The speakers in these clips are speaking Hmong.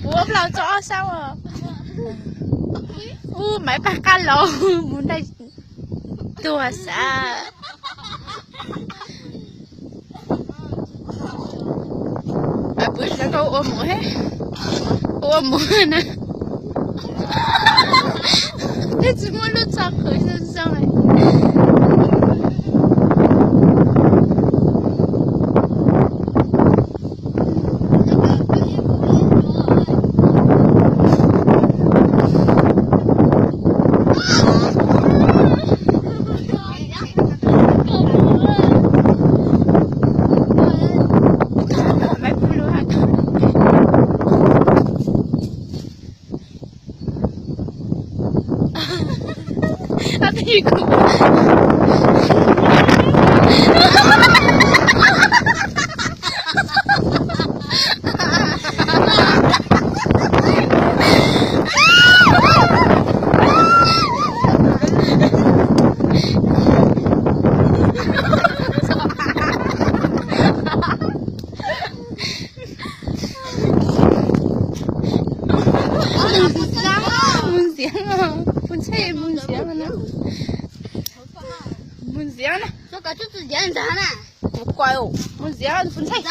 Puv ua plaub txog ob sab os. Ub, Maiv pab qab laus mus nraj tuag xav. Puv sawv koj ua mus, ua mus na. Twb tsis muaj lub txoj qhwv zoo zoo. Mus ntxiv, mus ntxiv, mus ntxiv, mus ntxiv na. Mus ntxiv na. Kuv kuv mus ntxiv, mus ntxiv.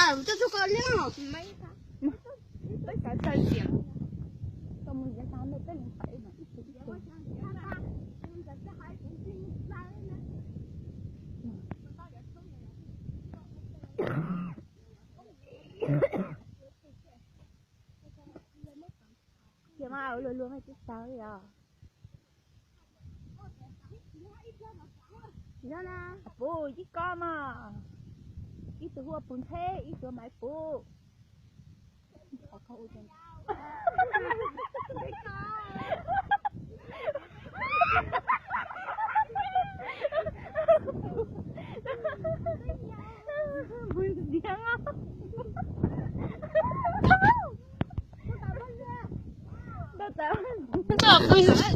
Ces mas luag luag mas tsis tau li os. Yog na, puv ib kob mas, ib tug hu ua Puv Ntxheb, ib tug Maiv Puv. Mus ntxiv os. Ntau tau. Ntau tau.